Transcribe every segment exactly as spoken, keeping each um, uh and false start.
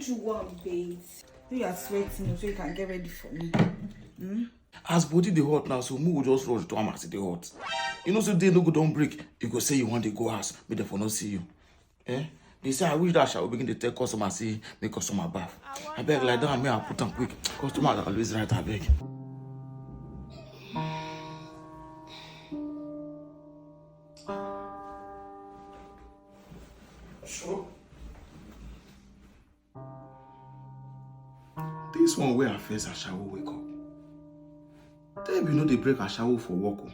You want, babes? You are sweating, so you can get ready for me. Hmm? As body dey hot now, so me go just rush do am as e dey hot. You know say day no go don break, you go say you wan dey go house, make dem for no see you. Eh? They say I wish that I will begin to tell customer say make customer baff. Abeg, lie down, make I put am quick. Customer dey always right, abeg. Sure. This one wey I first ashawo wake up. Tell me no dey break ashawo for work o.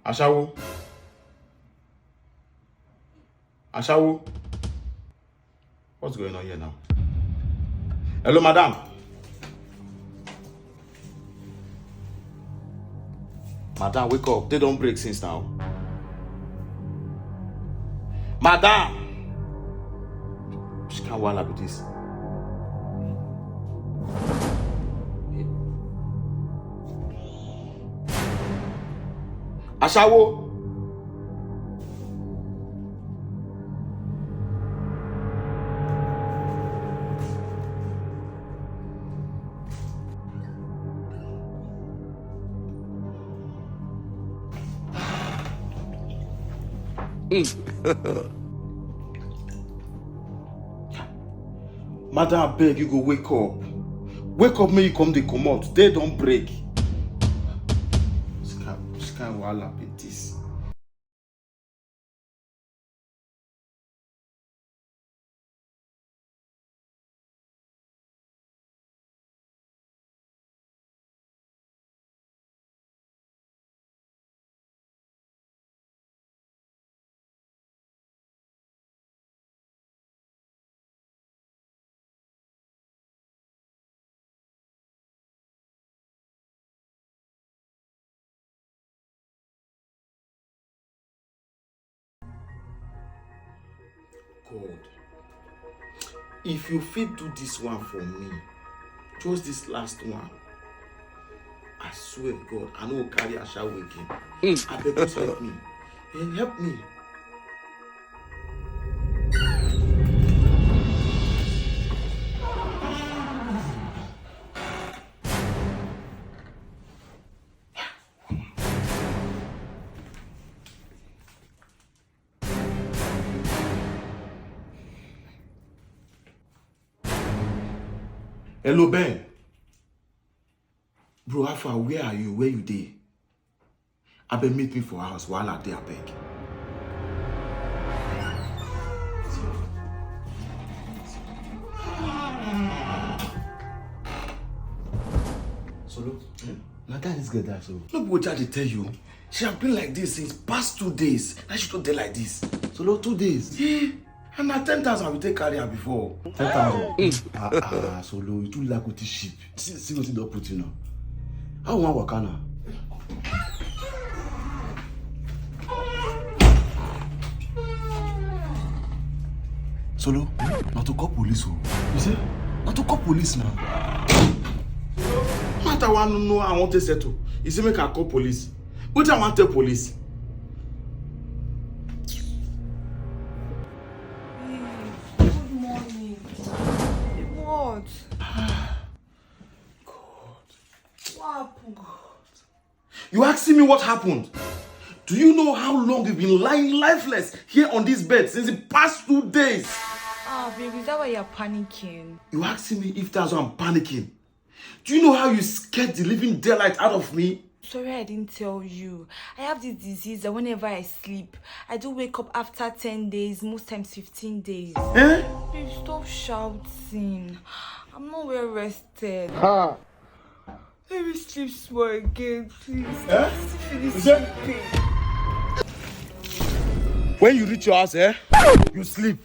Ashawo. Ashawo. What's going on here now? Hello, madam. Madam, wake up. Day don break since now. Madam! Which kind wahala be this? Ashawo! Madam, abeg, you go wake up. Wake up, make you come dey comot. Day don break. Which kind, which kind wahala be this? God, if you fit do this one for me, just this last one, I swear, God, I no go carry ashawo again. Abeg, just help me. Eh, help me. Hello, Ben. Bro, how far? Where are you? Where you dey? Abeg, meet me for house. Wahala dey, abeg. Solo, eh? Na that this girl die so. No be wetin I dey tell you. She have been like this since past two days. Now she don dey like this. Solo, two days? Yeah. And na ten thousand we take carry her before. Ten thousand? Ah, ah, Solo, you too like wetin sheep. See, see wetin don put you now. How you wan waka now? Solo, na to call police o. You say? Na to call police now. Matter wey I no know, I wan take settle. You say make I call police. Wetin I wan tell police? Babe, good morning. What? God. What happened? You asking me what happened? Do you know how long you've been lying lifeless here on this bed since the past two days? Ah, babe, is that why you're panicking? You asking me if that's why I'm panicking? Do you know how you scared the living daylight out of me? Sorry, I didn't tell you. I have this disease that whenever I sleep, I do wake up after ten days, most times fifteen days. Eh? Babe, stop shouting. I'm not well rested. Ha! Let me sleep small again, please. Eh? Let me finish sleeping. When you reach your house, eh? You sleep.